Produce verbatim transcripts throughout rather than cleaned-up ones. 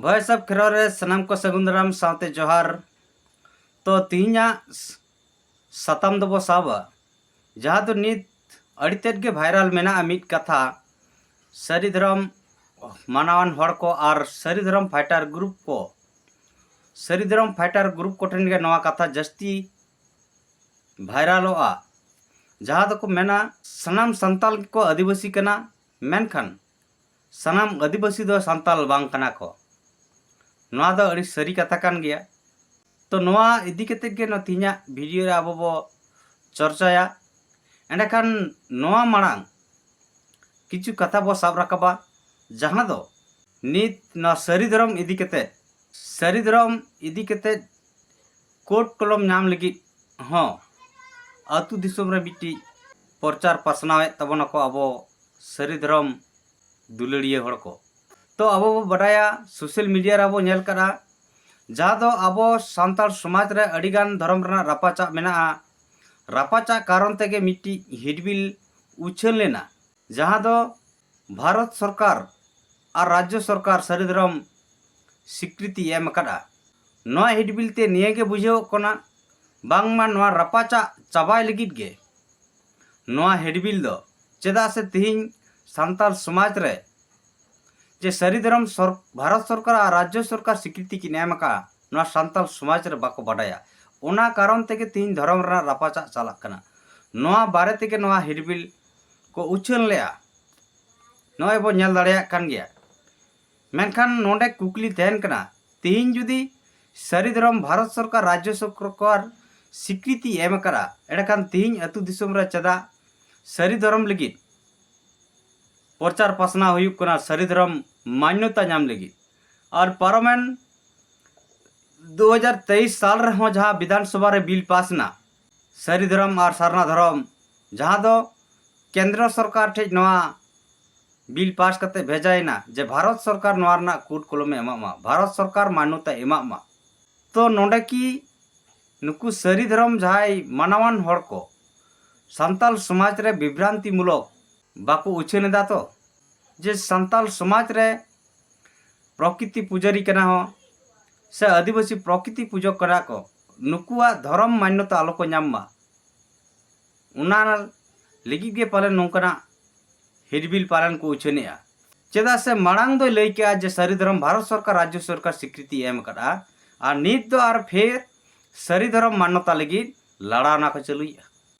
Voice of Kherwal ᱨᱮ ᱥᱟᱱᱟᱢ ᱠᱚ ᱥᱟᱹᱜᱩᱱ ᱫᱟᱨᱟᱢ ᱥᱟᱶᱛᱮ ᱡᱚᱦᱟᱨ᱾ ᱛᱚ, ᱛᱮᱦᱮᱧᱟᱜ ᱥᱟᱛᱟᱢ ᱫᱚᱵᱚ ᱥᱟᱵᱟ, ᱡᱟᱦᱟᱸ ᱫᱚ ᱱᱤᱛ ᱟᱹᱰᱤ ᱛᱮᱫ ᱜᱮ ᱵᱷᱟᱭᱨᱟᱞ ᱢᱮᱱᱟᱜᱼᱟ ᱢᱤᱫ ᱠᱟᱛᱷᱟ, ᱥᱟᱹᱨᱤ ᱫᱷᱚᱨᱚᱢ ᱢᱟᱱᱟᱣᱟᱱ ᱦᱚᱲ ᱠᱚ ᱟᱨ ᱥᱟᱹᱨᱤ ᱫᱷᱚᱨᱚᱢ ᱯᱷᱟᱭᱴᱟᱨ ᱜᱨᱩᱯ ᱠᱚ, ᱥᱟᱹᱨᱤ ᱫᱷᱚᱨᱚᱢ ᱯᱷᱟᱭᱴᱟᱨ ᱜᱨᱩᱯ ᱠᱚᱴᱷᱮᱱ ᱜᱮ ᱱᱚᱣᱟ ᱠᱟᱛᱷᱟ ᱡᱟᱹᱥᱛᱤ ᱵᱷᱟᱭᱨᱟᱞᱚᱜᱼᱟ, ᱡᱟᱦᱟᱸ ᱫᱚᱠᱚ ᱢᱮᱱᱟ ᱥᱟᱱᱟᱢ ᱥᱟᱱᱛᱟᱞ ᱜᱮᱠᱚ ᱟᱹᱫᱤᱵᱟᱹᱥᱤ ᱠᱟᱱᱟ, ᱢᱮᱱᱠᱷᱟᱱ ᱥᱟᱱᱟᱢ ᱟᱹᱫᱤᱵᱟᱹᱥᱤ ᱫᱚ ᱥᱟᱱᱛᱟᱞ ᱵᱟᱝ ᱠᱟᱱᱟ ᱠᱚ᱾ ᱱᱚᱣᱟ ᱫᱚ ᱟᱹᱰᱤ ᱥᱟᱹᱨᱤ ᱠᱟᱛᱷᱟ ᱠᱟᱱ ᱜᱮᱭᱟ᱾ ᱛᱚ, ᱱᱚᱣᱟ ᱤᱫᱤ ᱠᱟᱛᱮᱫ ᱜᱮ ᱱᱚᱣᱟ ᱛᱮᱦᱮᱧᱟᱜ ᱵᱷᱤᱰᱤᱭᱳ ᱨᱮ ᱟᱵᱚ ᱵᱚ ᱪᱚᱨᱪᱟᱭᱟ᱾ ᱮᱸᱰᱮᱠᱷᱟᱱ ᱱᱚᱣᱟ ᱢᱟᱲᱟᱝ ᱠᱤᱪᱷᱩ ᱠᱟᱛᱷᱟ ᱵᱚ ᱥᱟᱵ ᱨᱟᱠᱟᱵᱟ, ᱡᱟᱦᱟᱸ ᱫᱚ ᱱᱤᱛ ᱱᱚᱣᱟ ᱥᱟᱹᱨᱤ ᱫᱷᱚᱨᱚᱢ ᱤᱫᱤ ᱠᱟᱛᱮᱫ, ᱥᱟᱹᱨᱤ ᱫᱷᱚᱨᱚᱢ ᱤᱫᱤ ᱠᱟᱛᱮᱫ ᱠᱳᱰ ᱠᱚᱞᱚᱢ ᱧᱟᱢ ᱞᱟᱹᱜᱤᱫ ᱦᱚᱸ ᱟᱹᱛᱩ ᱫᱤᱥᱚᱢ ᱨᱮ ᱢᱤᱫᱴᱤᱡ ᱯᱨᱚᱪᱟᱨ ᱯᱟᱥᱱᱟᱣᱮᱫ ᱛᱟᱵᱚᱱᱟᱠᱚ ᱟᱵᱚ ᱥᱟᱹᱨᱤ ᱫᱷᱚᱨᱚᱢ ᱫᱩᱞᱟᱹᱲᱤᱭᱟᱹ ᱦᱚᱲ ᱠᱚ᱾ ᱛᱚ, ᱟᱵᱚ ᱵᱚ ᱵᱟᱰᱟᱭᱟ ᱥᱳᱥᱟᱞ ᱢᱤᱰᱤᱭᱟ ᱨᱮ ᱟᱵᱚ ᱧᱮᱞ ᱠᱟᱫᱟ, ᱡᱟᱦᱟᱸ ᱫᱚ ᱟᱵᱚ ᱥᱟᱱᱛᱟᱲ ᱥᱚᱢᱟᱡᱽ ᱨᱮ ᱟᱹᱰᱤᱜᱟᱱ ᱫᱷᱚᱨᱚᱢ ᱨᱮᱱᱟᱜ ᱨᱟᱯᱟᱪᱟᱜ ᱢᱮᱱᱟᱜᱼᱟ᱾ ᱨᱟᱯᱟᱪᱟᱜ ᱠᱟᱨᱚᱱ ᱛᱮᱜᱮ ᱢᱤᱫᱴᱤᱡ ᱦᱤᱰᱵᱤᱞ ᱩᱪᱷᱟᱹᱱ ᱞᱮᱱᱟ, ᱡᱟᱦᱟᱸ ᱫᱚ ᱵᱷᱟᱨᱚᱛ ᱥᱚᱨᱠᱟᱨ ᱟᱨ ᱨᱟᱡᱽᱡᱚ ᱥᱚᱨᱠᱟᱨ ᱥᱟᱹᱨᱤ ᱫᱷᱚᱨᱚᱢ ᱥᱤᱠᱨᱤᱛᱤ ᱮᱢ ᱟᱠᱟᱫᱼᱟ᱾ ᱱᱚᱣᱟ ᱦᱤᱰᱵᱤᱞ ᱛᱮ ᱱᱤᱭᱟᱹ ᱜᱮ ᱵᱩᱡᱷᱟᱹᱣᱚᱜ ᱠᱟᱱᱟ, ᱵᱟᱝᱢᱟ ᱱᱚᱣᱟ ᱨᱟᱯᱟᱪᱟᱜ ᱪᱟᱵᱟᱭ ᱞᱟᱹᱜᱤᱫ ᱜᱮ ᱱᱚᱣᱟ ᱦᱤᱰᱵᱤᱞ ᱫᱚ᱾ ᱪᱮᱫᱟᱜ ᱥᱮ ᱛᱮᱦᱮᱧ ᱥᱟᱱᱛᱟᱲ ᱥᱚᱢᱟᱡᱽ ᱨᱮ ᱡᱮ ᱥᱟᱹᱨᱤ ᱫᱷᱚᱨᱚᱢ ᱥᱚᱨ-, ᱵᱷᱟᱨᱚᱛ ᱥᱚᱨᱠᱟᱨ ᱟᱨ ᱨᱟᱡᱽᱡᱚ ᱥᱚᱨᱠᱟᱨ ᱥᱤᱠᱨᱤᱛᱤ ᱠᱤᱱ ᱮᱢ ᱟᱠᱟᱫᱼᱟ, ᱱᱚᱣᱟ ᱥᱟᱱᱛᱟᱲ ᱥᱚᱢᱟᱡᱽ ᱨᱮ ᱵᱟᱠᱚ ᱵᱟᱰᱟᱭᱟ᱾ ᱚᱱᱟ ᱠᱟᱨᱚᱱ ᱛᱮᱜᱮ ᱛᱮᱦᱮᱧ ᱫᱷᱚᱨᱚᱢ ᱨᱮᱱᱟᱜ ᱨᱟᱯᱟᱪᱟᱜ ᱪᱟᱞᱟᱜ ᱠᱟᱱᱟ᱾ ᱱᱚᱣᱟ ᱵᱟᱨᱮ ᱛᱮᱜᱮ ᱱᱚᱣᱟ ᱦᱤᱰᱵᱤᱞ ᱠᱚ ᱩᱪᱷᱟᱹᱱ ᱞᱮᱜᱼᱟ, ᱱᱚᱜᱼᱚᱭ ᱵᱚ ᱧᱮᱞ ᱫᱟᱲᱮᱭᱟᱜ ᱠᱟᱱ ᱜᱮᱭᱟ᱾ ᱢᱮᱱᱠᱷᱟᱱ ᱱᱚᱰᱮ ᱠᱩᱠᱞᱤ ᱛᱟᱦᱮᱱ ᱠᱟᱱᱟ, ᱛᱮᱦᱮᱧ ᱡᱩᱫᱤ ᱥᱟᱹᱨᱤ ᱫᱷᱚᱨᱚᱢ ᱵᱷᱟᱨᱚᱛ ᱥᱚᱨᱠᱟᱨ, ᱨᱟᱡᱽᱡᱚ ᱥᱚᱨᱠᱟᱨ ᱥᱤᱠᱨᱤᱛᱤ ᱮᱢ ᱟᱠᱟᱫᱼᱟ, ᱮᱸᱰᱮᱠᱷᱟᱱ ᱛᱮᱦᱮᱧ ᱟᱹᱛᱩ ᱫᱤᱥᱚᱢ ᱨᱮ ᱪᱮᱫᱟᱜ ᱥᱟᱹᱨᱤ ᱫᱷᱚᱨᱚᱢ ᱞᱟᱹᱜᱤᱫ ᱯᱨᱚᱪᱟᱨ ᱯᱟᱥᱱᱟᱣ ᱦᱩᱭᱩᱜ ᱠᱟᱱᱟ, ᱥᱟᱹᱨᱤ ᱫᱷᱚᱨᱚᱢ ᱢᱟᱱᱭᱚᱛᱟ ᱧᱟᱢ ᱞᱟᱹᱜᱤᱫ? ᱟᱨ ᱯᱟᱨᱚᱢᱮᱱ ᱫᱩ ᱦᱟᱡᱟᱨ ᱛᱮᱭᱤᱥ ᱥᱟᱞ ᱨᱮᱦᱚᱸ ᱡᱟᱦᱟᱸ ᱵᱤᱫᱷᱟᱱ ᱥᱚᱵᱷᱟ ᱨᱮ ᱵᱤᱞ ᱯᱟᱥ ᱮᱱᱟ, ᱥᱟᱹᱨᱤ ᱫᱷᱚᱨᱚᱢ ᱟᱨ ᱥᱟᱨᱱᱟ ᱫᱷᱚᱨᱚᱢ, ᱡᱟᱦᱟᱸ ᱫᱚ ᱠᱮᱱᱫᱨᱚ ᱥᱚᱨᱠᱟᱨ ᱴᱷᱮᱱ ᱱᱚᱣᱟ ᱵᱤᱞ ᱯᱟᱥ ᱠᱟᱛᱮ ᱵᱷᱮᱡᱟᱭᱮᱱᱟ ᱡᱮ ᱵᱷᱟᱨᱚᱛ ᱥᱚᱨᱠᱟᱨ ᱱᱚᱣᱟ ᱨᱮᱱᱟᱜ ᱠᱳᱰ ᱠᱚᱞᱚᱢᱮ ᱮᱢᱟᱜ ᱢᱟ, ᱵᱷᱟᱨᱚᱛ ᱥᱚᱨᱠᱟᱨ ᱢᱟᱱᱱᱚᱛᱟᱭ ᱮᱢᱟᱜ ᱢᱟ᱾ ᱛᱚ, ᱱᱚᱰᱮ ᱠᱤ ᱱᱩᱠᱩ ᱥᱟᱹᱨᱤ ᱫᱷᱚᱨᱚᱢ ᱡᱟᱦᱟᱸᱭ ᱢᱟᱱᱟᱣᱟᱱ ᱦᱚᱲ ᱠᱚ ᱥᱟᱱᱛᱟᱞ ᱥᱚᱢᱟᱡᱽ ᱨᱮ ᱵᱤᱵᱷᱨᱟᱱᱛᱤᱢᱩᱞᱚᱠ ᱵᱟᱠᱚ ᱩᱪᱷᱟᱹᱱ ᱮᱫᱟ ᱛᱚ? ᱡᱮ ᱥᱟᱱᱛᱟᱞ ᱥᱚᱢᱟᱡᱽ ᱨᱮ ᱯᱨᱚᱠᱨᱤᱛᱤ ᱯᱩᱡᱟᱹᱨᱤ ᱠᱟᱱᱟ ᱦᱚᱸ ᱥᱮ ᱟᱹᱫᱤᱵᱟᱹᱥᱤ ᱯᱨᱚᱠᱨᱤᱛᱤ ᱯᱩᱡᱚᱠ ᱠᱟᱱᱟ ᱠᱚ, ᱱᱩᱠᱩᱣᱟᱜ ᱫᱷᱚᱨᱚᱢ ᱢᱟᱱᱱᱚᱛᱟ ᱟᱞᱚ ᱠᱚ ᱧᱟᱢ ᱢᱟ, ᱚᱱᱟ ᱞᱟᱹᱜᱤᱫ ᱜᱮ ᱯᱟᱞᱮᱱ ᱱᱚᱝᱠᱟᱱᱟᱜ ᱦᱤᱰᱵᱤᱞ ᱯᱟᱞᱮᱱ ᱠᱚ ᱩᱪᱷᱟᱹᱱᱮᱜᱼᱟ᱾ ᱪᱮᱫᱟᱜ ᱥᱮ ᱢᱟᱲᱟᱝ ᱫᱚᱭ ᱞᱟᱹᱭ ᱠᱮᱜᱼᱟ ᱡᱮ ᱥᱟᱹᱨᱤ ᱫᱷᱚᱨᱚᱢ ᱵᱷᱟᱨᱚᱛ ᱥᱚᱨᱠᱟᱨ ᱨᱟᱡᱽᱡᱚ ᱥᱚᱨᱠᱟᱨ ᱥᱤᱠᱨᱤᱛᱤᱭ ᱮᱢ ᱟᱠᱟᱫᱼᱟ, ᱟᱨ ᱱᱤᱛ ᱫᱚ ᱟᱨ ᱯᱷᱮᱨ ᱥᱟᱹᱨᱤ ᱫᱷᱚᱨᱚᱢ ᱢᱟᱱᱱᱚᱛᱟ ᱞᱟᱹᱜᱤᱫ ᱞᱟᱲᱟᱣᱱᱟ ᱠᱚ ᱪᱟᱹᱞᱩᱭᱮᱫᱼᱟ᱾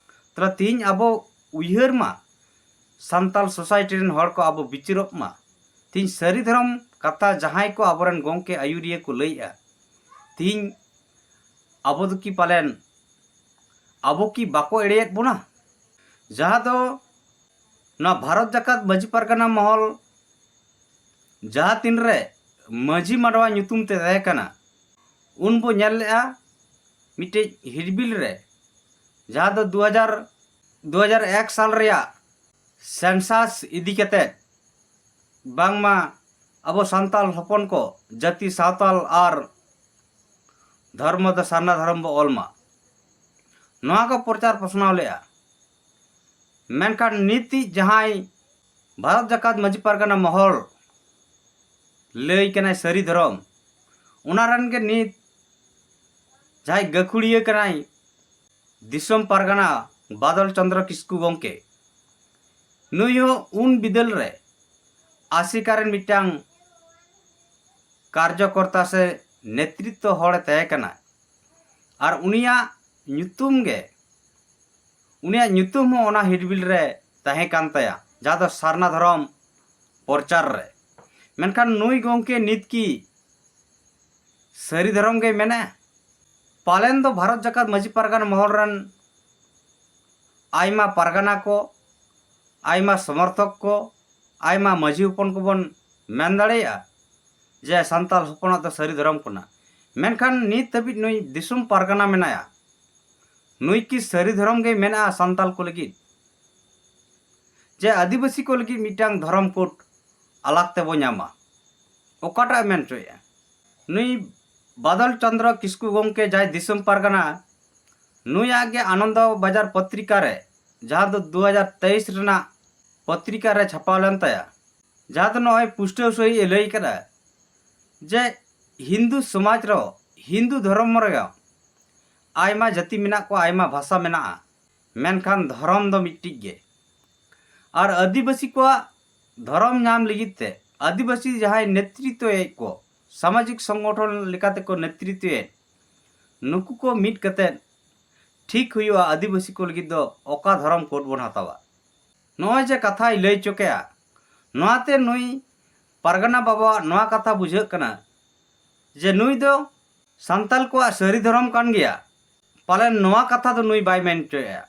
ᱛᱟᱦᱚᱞᱮ ᱛᱤᱦᱤᱧ ᱟᱵᱚ ᱩᱭᱦᱟᱹᱨ ᱢᱟ, ᱥᱟᱱᱛᱟᱞ ᱥᱳᱥᱟᱭᱴᱤ ᱨᱮᱱ ᱦᱚᱲ ᱠᱚ ᱟᱵᱚ ᱵᱤᱪᱟᱹᱨᱚᱜ ᱢᱟ, ᱛᱤᱦᱤᱧ ᱥᱟᱹᱨᱤ ᱫᱷᱚᱨᱚᱢ ᱠᱟᱛᱷᱟ ᱡᱟᱦᱟᱸᱭ ᱠᱚ ᱟᱵᱚᱨᱮᱱ ᱜᱚᱢᱠᱮ ᱟᱹᱭᱩᱨᱤᱭᱟᱹ ᱠᱚ ᱞᱟᱹᱭᱮᱜᱼᱟ, ᱛᱤᱦᱤᱧ ᱟᱵᱚ ᱫᱚ ᱠᱤ ᱯᱟᱞᱮᱱ ᱟᱵᱚ ᱠᱤ ᱵᱟᱠᱚ ᱮᱲᱮᱭᱮᱫ ᱵᱚᱱᱟ? ᱡᱟᱦᱟᱸ ᱫᱚ ᱱᱚᱣᱟ ᱵᱷᱟᱨᱚᱛ ᱡᱟᱠᱟᱛ ᱢᱟᱹᱡᱷᱤ ᱯᱟᱨᱜᱟᱱᱟ ᱢᱚᱦᱚᱞ ᱡᱟᱦᱟᱸ ᱛᱤᱱᱨᱮ ᱢᱟᱹᱡᱷᱤ ᱢᱟᱰᱣᱟ ᱧᱩᱛᱩᱢ ᱛᱮ ᱛᱟᱦᱮᱸ ᱠᱟᱱᱟ, ᱩᱱ ᱵᱚ ᱧᱮᱞ ᱞᱮᱜᱼᱟ ᱢᱤᱫᱴᱮᱡ ᱦᱤᱰᱵᱤᱞ ᱨᱮ, ᱡᱟᱦᱟᱸ ᱫᱚ ᱫᱩ ᱦᱟᱡᱟᱨ, ᱫᱩ ᱦᱟᱡᱟᱨ ᱮᱠ ᱥᱟᱞ ᱨᱮᱭᱟᱜ ᱥᱮᱱᱥᱟᱥ ᱤᱫᱤ ᱠᱟᱛᱮ ᱵᱟᱝᱢᱟ ᱟᱵᱚ ᱥᱟᱱᱛᱟᱞ ᱦᱚᱯᱚᱱ ᱠᱚ ᱡᱟᱹᱛᱤ ᱥᱟᱶᱛᱟᱞ ᱟᱨ ᱫᱷᱚᱨᱢᱚ ᱫᱚ ᱥᱟᱨᱱᱟ ᱫᱷᱚᱨᱚᱢ ᱵᱚ ᱚᱞ ᱢᱟ, ᱱᱚᱣᱟ ᱠᱚ ᱯᱨᱚᱪᱟᱨ ᱯᱟᱥᱱᱟᱣ ᱞᱮᱜᱼᱟ᱾ ᱢᱮᱱᱠᱷᱟᱱ ᱱᱤᱛᱤᱡ ᱡᱟᱦᱟᱸᱭ ᱵᱷᱟᱨᱚᱛ ᱡᱟᱠᱟᱛ ᱢᱟᱹᱡᱷᱤ ᱯᱟᱨᱜᱟᱱᱟ ᱢᱚᱦᱚᱞ ᱞᱟᱹᱭ ᱠᱟᱱᱟᱭ ᱥᱟᱹᱨᱤ ᱫᱷᱚᱨᱚᱢ, ᱚᱱᱟ ᱨᱮᱱ ᱜᱮ ᱱᱤᱛ ᱡᱟᱦᱟᱸᱭ ᱜᱟᱹᱠᱷᱩᱲᱤᱭᱟᱹ ᱠᱟᱱᱟᱭ ᱫᱤᱥᱚᱢ ᱯᱟᱨᱜᱟᱱᱟ ᱵᱟᱫᱚᱞ ᱪᱚᱸᱫᱽᱨᱚ ᱠᱤᱥᱠᱩ ᱜᱚᱢᱠᱮ, ᱱᱩᱭ ᱦᱚᱸ ᱩᱱ ᱵᱤᱫᱟᱹᱞ ᱨᱮ ᱟᱥᱮᱠᱟ ᱨᱮᱱ ᱢᱤᱫᱴᱟᱝ ᱠᱟᱨᱡᱚᱠᱚᱨᱛᱟ ᱥᱮ ᱱᱮᱛᱨᱤᱛᱛᱚ ᱦᱚᱲᱮ ᱛᱟᱦᱮᱸ ᱠᱟᱱᱟ᱾ ᱟᱨ ᱩᱱᱤᱭᱟᱜ ᱧᱩᱛᱩᱢ ᱜᱮ, ᱩᱱᱤᱭᱟᱜ ᱧᱩᱛᱩᱢ ᱦᱚᱸ ᱚᱱᱟ ᱦᱤᱰᱵᱤᱞ ᱨᱮ ᱛᱟᱦᱮᱸ ᱠᱟᱱ ᱛᱟᱭᱟ, ᱡᱟᱦᱟᱸ ᱫᱚ ᱥᱟᱨᱱᱟ ᱫᱷᱚᱨᱚᱢ ᱯᱨᱚᱪᱟᱨ ᱨᱮ᱾ ᱢᱮᱱᱠᱷᱟᱱ ᱱᱩᱭ ᱜᱚᱢᱠᱮ ᱱᱤᱛ ᱠᱤ ᱥᱟᱹᱨᱤ ᱫᱷᱚᱨᱚᱢ ᱜᱮ ᱢᱮᱱᱟ? ᱯᱟᱞᱮᱱ ᱫᱚ ᱵᱷᱟᱨᱚᱛ ᱡᱟᱠᱟᱛ ᱢᱟᱹᱡᱷᱤ ᱯᱟᱨᱜᱟᱱᱟ ᱢᱚᱦᱚᱞ ᱨᱮᱱ ᱟᱭᱢᱟ ᱯᱟᱨᱜᱟᱱᱟ ᱠᱚ, ᱟᱭᱢᱟ ᱥᱚᱢᱚᱨᱛᱷᱚᱠ ᱠᱚ, ᱟᱭᱢᱟ ᱢᱟᱹᱡᱷᱤ ᱦᱚᱯᱚᱱ ᱠᱚᱵᱚᱱ ᱢᱮᱱ ᱫᱟᱲᱮᱭᱟᱜᱼᱟ ᱡᱮ ᱥᱟᱱᱛᱟᱞ ᱦᱚᱯᱚᱱᱟᱜ ᱫᱚ ᱥᱟᱹᱨᱤ ᱫᱷᱚᱨᱚᱢ ᱠᱟᱱᱟ᱾ ᱢᱮᱱᱠᱷᱟᱱ ᱱᱤᱛ ᱫᱷᱟᱹᱵᱤᱡ ᱱᱩᱭ ᱫᱤᱥᱚᱢ ᱯᱟᱨᱜᱟᱱᱟ ᱢᱮᱱᱟᱭᱟ, ᱱᱩᱭ ᱠᱤ ᱥᱟᱹᱨᱤ ᱫᱷᱚᱨᱚᱢ ᱜᱮ ᱢᱮᱱᱟᱜᱼᱟ ᱥᱟᱱᱛᱟᱞ ᱠᱚ ᱞᱟᱹᱜᱤᱫ? ᱡᱮ ᱟᱹᱫᱤᱵᱟᱹᱥᱤ ᱠᱚ ᱞᱟᱹᱜᱤᱫ ᱢᱤᱫᱴᱟᱝ ᱫᱷᱚᱨᱚᱢ ᱠᱳᱰ ᱟᱞᱟᱜᱽ ᱛᱮᱵᱚ ᱧᱟᱢᱟ, ᱚᱠᱟᱴᱟᱜ ᱮ ᱢᱮᱱ ᱦᱚᱪᱚᱭᱮᱫᱼᱟ? ᱱᱩᱭ ᱵᱟᱫᱚᱞ ᱪᱚᱸᱫᱽᱨᱚ ᱠᱤᱥᱠᱩ ᱜᱚᱢᱠᱮ ᱡᱟᱦᱟᱸᱭ ᱫᱤᱥᱚᱢ ᱯᱟᱨᱜᱟᱱᱟ, ᱱᱩᱭᱟᱜ ᱜᱮ ᱟᱱᱚᱱᱫᱚ ᱵᱟᱡᱟᱨ ᱯᱚᱛᱨᱤᱠᱟ ᱨᱮ, ᱡᱟᱦᱟᱸ ᱫᱚ ᱫᱩ ᱦᱟᱡᱟᱨ ᱛᱮᱭᱤᱥ ᱨᱮᱱᱟᱜ ᱯᱚᱛᱨᱤᱠᱟ ᱨᱮ ᱪᱷᱟᱯᱟᱣ ᱞᱮᱱ ᱛᱟᱭᱟ, ᱡᱟᱦᱟᱸ ᱫᱚ ᱱᱚᱜᱼᱚᱭ ᱯᱩᱥᱴᱟᱹᱣ ᱥᱟᱺᱦᱤᱡ ᱮ ᱞᱟᱹᱭ ᱠᱟᱫᱟ ᱡᱮ ᱦᱤᱱᱫᱩ ᱥᱚᱢᱟᱡᱽ ᱨᱮᱦᱚᱸ, ᱦᱤᱱᱫᱩ ᱫᱷᱚᱨᱚᱢ ᱨᱮᱦᱚᱸ ᱟᱭᱢᱟ ᱡᱟᱹᱛᱤ ᱢᱮᱱᱟᱜ ᱠᱚᱣᱟ, ᱟᱭᱢᱟ ᱵᱷᱟᱥᱟ ᱢᱮᱱᱟᱜᱼᱟ, ᱢᱮᱱᱠᱷᱟᱱ ᱫᱷᱚᱨᱚᱢ ᱫᱚ ᱢᱤᱫᱴᱤᱡ ᱜᱮ᱾ ᱟᱨ ᱟᱹᱫᱤᱵᱟᱹᱥᱤ ᱠᱚᱣᱟᱜ ᱫᱷᱚᱨᱚᱢ ᱧᱟᱢ ᱞᱟᱹᱜᱤᱫ ᱛᱮ ᱟᱹᱫᱤᱵᱟᱹᱥᱤ ᱡᱟᱦᱟᱸᱭ ᱱᱮᱛᱨᱤᱛᱣᱮᱫ ᱠᱚ, ᱥᱟᱢᱟᱡᱤᱠ ᱥᱚᱝᱜᱚᱴᱷᱚᱱ ᱞᱮᱠᱟᱛᱮ ᱠᱚ ᱱᱮᱛᱨᱤᱛᱣᱮᱫ, ᱱᱩᱠᱩ ᱠᱚ ᱢᱤᱫ ᱠᱟᱛᱮᱫ ᱴᱷᱤᱠ ᱦᱩᱭᱩᱜᱼᱟ ᱟᱹᱫᱤᱵᱟᱹᱥᱤ ᱠᱚ ᱞᱟᱹᱜᱤᱫ ᱫᱚ ᱚᱠᱟ ᱫᱷᱚᱨᱚᱢ ᱠᱳᱰ ᱵᱚᱱ ᱦᱟᱛᱟᱣᱟ᱾ ᱱᱚᱜᱼᱚᱭ ᱡᱮ ᱠᱟᱛᱷᱟᱭ ᱞᱟᱹᱭ ᱦᱚᱪᱚ ᱠᱮᱜᱼᱟ, ᱱᱚᱣᱟᱛᱮ ᱱᱩᱭ ᱯᱟᱨᱜᱟᱱᱟ ᱵᱟᱵᱟᱣᱟᱜ ᱱᱚᱣᱟ ᱠᱟᱛᱷᱟ ᱵᱩᱡᱷᱟᱹᱜ ᱠᱟᱱᱟ ᱡᱮ ᱱᱩᱭ ᱫᱚ ᱥᱟᱱᱛᱟᱞ ᱠᱚᱣᱟᱜ ᱥᱟᱹᱨᱤ ᱫᱷᱚᱨᱚᱢ ᱠᱟᱱ ᱜᱮᱭᱟ᱾ ᱯᱟᱞᱮᱱ ᱱᱚᱣᱟ ᱠᱟᱛᱷᱟ ᱫᱚ ᱱᱩᱭ ᱵᱟᱭ ᱢᱮᱱ ᱦᱚᱪᱚᱭᱮᱫᱼᱟ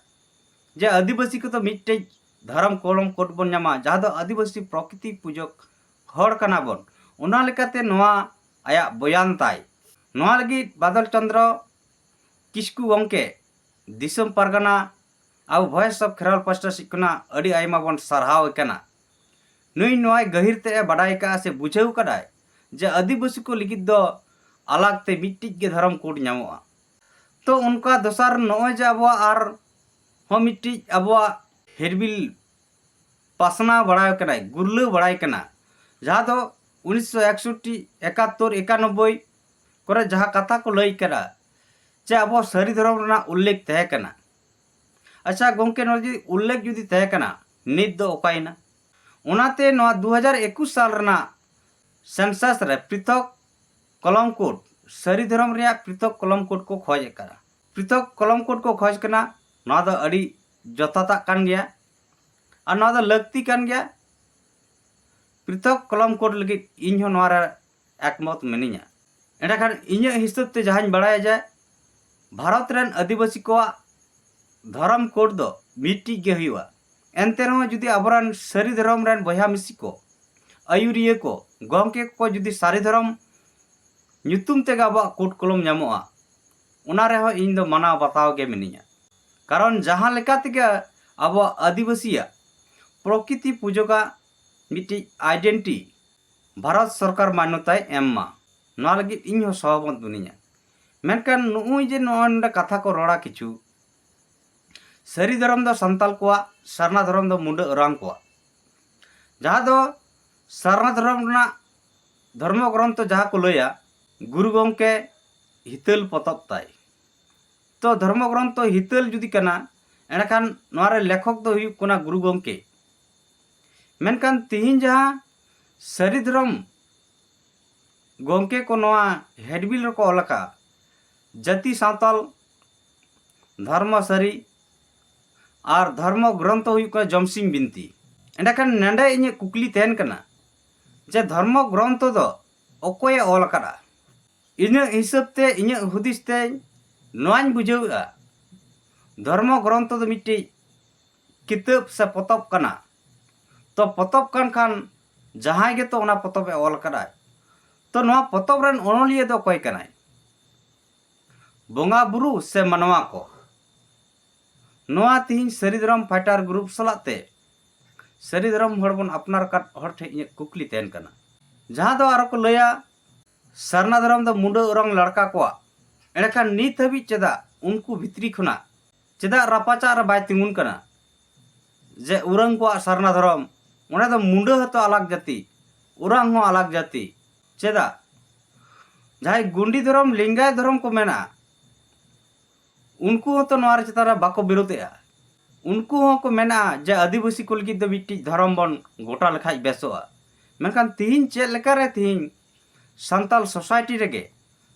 ᱡᱮ ᱟᱹᱫᱤᱵᱟᱹᱥᱤ ᱠᱚᱫᱚ ᱢᱤᱫᱴᱮᱡ ᱫᱷᱚᱨᱚᱢ ᱠᱚᱞᱚᱢ ᱠᱳᱰ ᱵᱚᱱ ᱧᱟᱢᱟ, ᱡᱟᱦᱟᱸ ᱫᱚ ᱟᱹᱫᱤᱵᱟᱹᱥᱤ ᱯᱨᱚᱠᱨᱤᱛᱤ ᱯᱩᱡᱚᱠ ᱦᱚᱲ ᱠᱟᱱᱟ ᱵᱚᱱ᱾ ᱚᱱᱟ ᱞᱮᱠᱟᱛᱮ ᱱᱚᱣᱟ ᱟᱭᱟᱜ ᱵᱚᱭᱟᱱ ᱛᱟᱭ᱾ ᱱᱚᱣᱟ ᱞᱟᱹᱜᱤᱫ ᱵᱟᱫᱚᱞ ᱪᱚᱱᱫᱨᱚ ᱠᱤᱥᱠᱩ ᱜᱚᱢᱠᱮ, ᱫᱤᱥᱚᱢ ᱯᱟᱨᱜᱟᱱᱟ, ᱟᱵᱚ Voice of Kherwal ᱯᱟᱥᱴᱟ ᱥᱮᱫ ᱠᱷᱚᱱᱟᱜ ᱟᱹᱰᱤ ᱟᱭᱢᱟ ᱵᱚᱱ ᱥᱟᱨᱦᱟᱣ ᱮ ᱠᱟᱱᱟ᱾ ᱱᱩᱭ ᱱᱚᱣᱟᱭ ᱜᱟᱹᱦᱤᱨ ᱛᱮ ᱮ ᱵᱟᱰᱟᱭ ᱠᱟᱜᱼᱟ ᱥᱮ ᱵᱩᱡᱷᱟᱹᱣ ᱠᱟᱫᱟᱭ ᱡᱮ ᱟᱹᱫᱤᱵᱟᱹᱥᱤ ᱠᱚ ᱞᱟᱹᱜᱤᱫ ᱫᱚ ᱟᱞᱟᱜᱽ ᱛᱮ ᱢᱤᱫᱴᱤᱡ ᱜᱮ ᱫᱷᱚᱨᱚᱢ ᱠᱳᱰ ᱧᱟᱢᱚᱜᱼᱟ᱾ ᱛᱚ ᱚᱱᱠᱟ ᱫᱚᱥᱟᱨ ᱱᱚᱜᱼᱚᱭ ᱡᱮ ᱟᱵᱚᱣᱟᱜ ᱟᱨ ᱦᱚᱸ ᱢᱤᱫᱴᱤᱡ ᱟᱵᱚᱣᱟᱜ ᱦᱮᱰᱵᱤᱞ ᱯᱟᱥᱱᱟᱣ ᱵᱟᱲᱟᱭ ᱠᱟᱱᱟᱭ, ᱜᱩᱨᱞᱟᱹᱣ ᱵᱟᱲᱟᱭ ᱠᱟᱱᱟ, ᱡᱟᱦᱟᱸ ᱫᱚ ᱩᱱᱤᱥᱥᱚ ᱮᱠᱥᱚᱴᱴᱤ, ᱮᱠᱟᱛᱛᱳᱨ, ᱮᱠᱟᱱᱚᱵᱵᱳᱭ ᱠᱚᱨᱮ ᱡᱟᱦᱟᱸ ᱠᱟᱛᱷᱟ ᱠᱚ ᱞᱟᱹᱭ ᱠᱟᱫᱟ ᱡᱮ ᱟᱵᱚ ᱥᱟᱹᱨᱤ ᱫᱷᱚᱨᱚᱢ ᱨᱮᱱᱟᱜ ᱩᱞᱞᱮᱠᱷ ᱛᱟᱦᱮᱸ ᱠᱟᱱᱟ᱾ ᱟᱪᱪᱷᱟ ᱜᱚᱢᱠᱮ, ᱱᱚᱣᱟ ᱡᱩᱫᱤ ᱩᱞᱞᱮᱠᱷ ᱡᱩᱫᱤ ᱛᱟᱦᱮᱸ ᱠᱟᱱᱟ, ᱱᱤᱛ ᱫᱚ ᱚᱠᱟᱭᱮᱱᱟ? ᱚᱱᱟᱛᱮ ᱱᱚᱣᱟ ᱫᱩ ᱦᱟᱡᱟᱨ ᱮᱠᱩᱥ ᱥᱟᱞ ᱨᱮᱱᱟᱜ ᱥᱮᱱᱥᱟᱥ ᱨᱮ ᱯᱨᱤᱛᱷᱚᱠ ᱠᱚᱞᱚᱢ ᱠᱳᱰ, ᱥᱟᱹᱨᱤ ᱫᱷᱚᱨᱚᱢ ᱨᱮᱭᱟᱜ ᱯᱨᱤᱛᱷᱚᱠ ᱠᱚᱞᱚᱢ ᱠᱳᱰ ᱠᱚ ᱠᱷᱚᱡ ᱟᱠᱟᱫᱟ᱾ ᱯᱨᱤᱛᱷᱚᱠ ᱠᱚᱞᱚᱢ ᱠᱳᱰ ᱠᱚ ᱠᱷᱚᱡ ᱠᱟᱱᱟ, ᱱᱚᱣᱟ ᱫᱚ ᱟᱹᱰᱤ ᱡᱚᱛᱷᱟᱛᱟᱜ ᱠᱟᱱ ᱜᱮᱭᱟ ᱟᱨ ᱱᱚᱣᱟ ᱫᱚ ᱞᱟᱹᱠᱛᱤ ᱠᱟᱱ ᱜᱮᱭᱟ᱾ ᱯᱨᱤᱛᱷᱚᱠ ᱠᱚᱞᱚᱢ ᱠᱳᱰ ᱞᱟᱹᱜᱤᱫ ᱤᱧ ᱦᱚᱸ ᱱᱚᱣᱟ ᱨᱮ ᱮᱠᱢᱚᱛ ᱢᱤᱱᱟᱹᱧᱟ᱾ ᱮᱸᱰᱮᱠᱷᱟᱱ ᱤᱧᱟᱹᱜ ᱦᱤᱥᱟᱹᱵ ᱛᱮ ᱡᱟᱦᱟᱸᱧ ᱵᱟᱲᱟᱭᱟ ᱡᱮ ᱵᱷᱟᱨᱚᱛ ᱨᱮᱱ ᱟᱹᱫᱤᱵᱟᱹᱥᱤ ᱠᱚᱣᱟᱜ ᱫᱷᱚᱨᱚᱢ ᱠᱳᱰ ᱫᱚ ᱢᱤᱫᱴᱤᱡ ᱜᱮ ᱦᱩᱭᱩᱜᱼᱟ᱾ ᱮᱱᱛᱮ ᱨᱮᱦᱚᱸ ᱡᱩᱫᱤ ᱟᱵᱚᱨᱮᱱ ᱥᱟᱹᱨᱤ ᱫᱷᱚᱨᱚᱢ ᱨᱮᱱ ᱵᱚᱭᱦᱟ ᱢᱤᱥᱤ ᱠᱚ, ᱟᱹᱭᱩᱨᱤᱭᱟᱹ ᱠᱚ, ᱜᱚᱢᱠᱮ ᱠᱚ ᱡᱩᱫᱤ ᱥᱟᱹᱨᱤ ᱫᱷᱚᱨᱚᱢ ᱧᱩᱛᱩᱢ ᱛᱮᱜᱮ ᱟᱵᱚᱣᱟᱜ ᱠᱳᱰ ᱠᱚᱞᱚᱢ ᱧᱟᱢᱚᱜᱼᱟ, ᱚᱱᱟ ᱨᱮᱦᱚᱸ ᱤᱧ ᱫᱚ ᱢᱟᱱᱟᱣ ᱵᱟᱛᱟᱣ ᱜᱮ ᱢᱤᱱᱟᱹᱧᱟ᱾ ᱠᱟᱨᱚᱱ ᱡᱟᱦᱟᱸ ᱞᱮᱠᱟ ᱛᱮᱜᱮ ᱟᱵᱚᱣᱟᱜ ᱟᱹᱫᱤᱵᱟᱹᱥᱤᱭᱟᱜ ᱯᱨᱚᱠᱨᱤᱛᱤ ᱯᱩᱡᱚᱠᱟᱜ ᱢᱤᱫᱴᱤᱡ ᱟᱭᱰᱮᱱᱴᱤ ᱵᱷᱟᱨᱚᱛ ᱥᱚᱨᱠᱟᱨ ᱢᱟᱱᱱᱚᱛᱟᱭ ᱮᱢ ᱢᱟ, ᱱᱚᱣᱟ ᱞᱟᱹᱜᱤᱫ ᱤᱧ ᱦᱚᱸ ᱥᱚᱦᱚᱢᱚᱛ ᱢᱤᱱᱟᱹᱧᱟ᱾ ᱢᱮᱱᱠᱷᱟᱱ ᱱᱚᱜᱼᱚᱭ ᱡᱮ ᱱᱚᱜᱼᱚᱭ ᱱᱚᱰᱮ ᱠᱟᱛᱷᱟ ᱠᱚ ᱨᱚᱲᱟ ᱠᱤᱪᱷᱩ, ᱥᱟᱹᱨᱤ ᱫᱷᱚᱨᱚᱢ ᱫᱚ ᱥᱟᱱᱛᱟᱞ ᱠᱚᱣᱟᱜ, ᱥᱟᱨᱱᱟ ᱫᱷᱚᱨᱚᱢ ᱫᱚ ᱢᱩᱰᱟᱹ ᱳᱨᱟᱝ ᱠᱚᱣᱟᱜ, ᱡᱟᱦᱟᱸ ᱫᱚ ᱥᱟᱨᱱᱟ ᱫᱷᱚᱨᱚᱢ ᱨᱮᱱᱟᱜ ᱫᱷᱚᱨᱢᱚ ᱜᱨᱚᱱᱛᱷᱚ ᱡᱟᱦᱟᱸ ᱠᱚ ᱞᱟᱹᱭᱟ, ᱜᱩᱨᱩ ᱜᱚᱢᱠᱮ ᱦᱤᱛᱟᱹᱞ ᱯᱚᱛᱚᱵ ᱛᱟᱭ᱾ ᱛᱚ ᱫᱷᱚᱨᱢᱚ ᱜᱨᱚᱱᱛᱷᱚ ᱦᱤᱛᱟᱹᱞ ᱡᱩᱫᱤ ᱠᱟᱱᱟ, ᱮᱸᱰᱮᱠᱷᱟᱱ ᱱᱚᱣᱟ ᱨᱮ ᱞᱮᱠᱷᱚᱠ ᱫᱚ ᱦᱩᱭᱩᱜ ᱠᱟᱱᱟ ᱜᱩᱨᱩ ᱜᱚᱢᱠᱮ᱾ ᱢᱮᱱᱠᱷᱟᱱ ᱛᱤᱦᱤᱧ ᱡᱟᱦᱟᱸ ᱥᱟᱹᱨᱤ ᱫᱷᱚᱨᱚᱢ ᱜᱚᱢᱠᱮ ᱠᱚ ᱱᱚᱣᱟ ᱦᱮᱰᱵᱤᱞ ᱨᱮᱠᱚ ᱚᱞ ᱟᱠᱟᱫᱼᱟ, ᱡᱟᱹᱛᱤ ᱥᱟᱶᱛᱟᱞ ᱫᱷᱚᱨᱢᱚ ᱥᱟᱹᱨᱤ ᱟᱨ ᱫᱷᱚᱨᱢᱚ ᱜᱨᱚᱱᱛᱷᱚ ᱦᱩᱭᱩᱜ ᱠᱟᱱᱟ ᱡᱚᱢᱥᱤᱢ ᱵᱤᱱᱛᱤ᱾ ᱮᱸᱰᱮᱠᱷᱟᱱ ᱱᱚᱰᱮ ᱤᱧᱟᱹᱜ ᱠᱩᱠᱞᱤ ᱛᱟᱦᱮᱱ ᱠᱟᱱᱟ ᱡᱮ ᱫᱷᱚᱨᱢᱚ ᱜᱨᱚᱱᱛᱷᱚ ᱫᱚ ᱚᱠᱚᱭᱮ ᱚᱞ ᱟᱠᱟᱫᱼᱟ? ᱤᱧᱟᱹᱜ ᱦᱤᱥᱟᱹᱵ ᱛᱮ, ᱤᱧᱟᱹᱜ ᱦᱩᱫᱤᱥ ᱛᱮ ᱱᱚᱣᱟᱧ ᱵᱩᱡᱷᱟᱹᱣᱮᱫᱼᱟ, ᱫᱷᱚᱨᱢᱚ ᱜᱨᱚᱱᱛᱷᱚ ᱫᱚ ᱢᱤᱫᱴᱤᱡ ᱠᱤᱛᱟᱹᱵ ᱥᱮ ᱯᱚᱛᱚᱵ ᱠᱟᱱᱟ᱾ ᱛᱚ ᱯᱚᱛᱚᱵ ᱠᱟᱱ ᱠᱷᱟᱱ ᱡᱟᱦᱟᱸᱭ ᱜᱮᱛᱚ ᱚᱱᱟ ᱯᱚᱛᱚᱵ ᱮ ᱚᱞ ᱟᱠᱟᱫᱟᱭ᱾ ᱛᱚ ᱱᱚᱣᱟ ᱯᱚᱛᱚᱵ ᱨᱮᱱ ᱚᱱᱚᱞᱤᱭᱟᱹ ᱫᱚ ᱚᱠᱚᱭ ᱠᱟᱱᱟᱭ? ᱵᱚᱸᱜᱟ ᱵᱩᱨᱩ ᱥᱮ ᱢᱟᱱᱣᱟ ᱠᱚ? ᱱᱚᱣᱟ ᱛᱤᱦᱤᱧ ᱥᱟᱹᱨᱤ ᱫᱷᱚᱨᱚᱢ ᱯᱷᱟᱭᱴᱟᱨ ᱜᱨᱩᱯ ᱥᱟᱞᱟᱜ ᱛᱮ ᱥᱟᱹᱨᱤ ᱫᱷᱚᱨᱚᱢ ᱦᱚᱲ ᱵᱚᱱ ᱟᱯᱱᱟᱨ ᱟᱠᱟᱫ ᱦᱚᱲ ᱴᱷᱮᱱ ᱤᱧᱟᱹᱜ ᱠᱩᱠᱞᱤ ᱛᱟᱦᱮᱱ ᱠᱟᱱᱟ, ᱡᱟᱦᱟᱸ ᱫᱚ ᱟᱨᱚ ᱠᱚ ᱞᱟᱹᱭᱟ ᱥᱟᱨᱱᱟ ᱫᱷᱚᱨᱚᱢ ᱫᱚ ᱢᱩᱸᱰᱟᱹ ᱚᱨᱟᱝ ᱞᱟᱲᱠᱟ ᱠᱚᱣᱟᱜ᱾ ᱮᱸᱰᱮᱠᱷᱟᱱ ᱱᱤᱛ ᱦᱟᱹᱵᱤᱡ ᱪᱮᱫᱟᱜ ᱩᱱᱠᱩ ᱵᱷᱤᱛᱨᱤ ᱠᱷᱚᱱᱟᱜ ᱪᱮᱫᱟᱜ ᱨᱟᱯᱟᱪᱟᱜ ᱨᱮ ᱵᱟᱭ ᱛᱤᱸᱜᱩᱱ ᱠᱟᱱᱟ? ᱡᱮ ᱩᱨᱟᱝ ᱠᱚᱣᱟᱜ ᱥᱟᱨᱱᱟ ᱫᱷᱚᱨᱚᱢ, ᱚᱸᱰᱮ ᱫᱚ ᱢᱩᱸᱰᱟᱹ ᱦᱚᱸᱛᱚ ᱟᱞᱟᱜᱽ ᱡᱟᱹᱛᱤ, ᱩᱨᱟᱝ ᱦᱚᱸ ᱟᱞᱟᱜᱽ ᱡᱟᱹᱛᱤ᱾ ᱪᱮᱫᱟᱜ? ᱡᱟᱦᱟᱸᱭ ᱜᱩᱱᱰᱤ ᱫᱷᱚᱨᱚᱢ, ᱞᱤᱝᱜᱟᱭ ᱫᱷᱚᱨᱚᱢ ᱠᱚ ᱢᱮᱱᱟᱜᱼᱟ, ᱩᱱᱠᱩ ᱦᱚᱸᱛᱚ ᱱᱚᱣᱟ ᱨᱮ ᱪᱮᱛᱟᱱ ᱨᱮ ᱵᱟᱠᱚ ᱵᱤᱨᱳᱫᱮᱜᱼᱟ᱾ ᱩᱱᱠᱩ ᱦᱚᱸᱠᱚ ᱢᱮᱱᱟ ᱡᱮ ᱟᱹᱫᱤᱵᱟᱹᱥᱤ ᱠᱚ ᱞᱟᱹᱜᱤᱫ ᱫᱚ ᱢᱤᱫᱴᱤᱡ ᱫᱷᱚᱨᱚᱢ ᱵᱚᱱ ᱜᱚᱴᱟ ᱞᱮᱠᱷᱟᱡ ᱵᱮᱥᱚᱜᱼᱟ᱾ ᱢᱮᱱᱠᱷᱟᱱ ᱛᱤᱦᱤᱧ ᱪᱮᱫ ᱞᱮᱠᱟᱨᱮ ᱛᱤᱦᱤᱧ ᱥᱟᱱᱛᱟᱞ ᱥᱳᱥᱟᱭᱴᱤ ᱨᱮᱜᱮ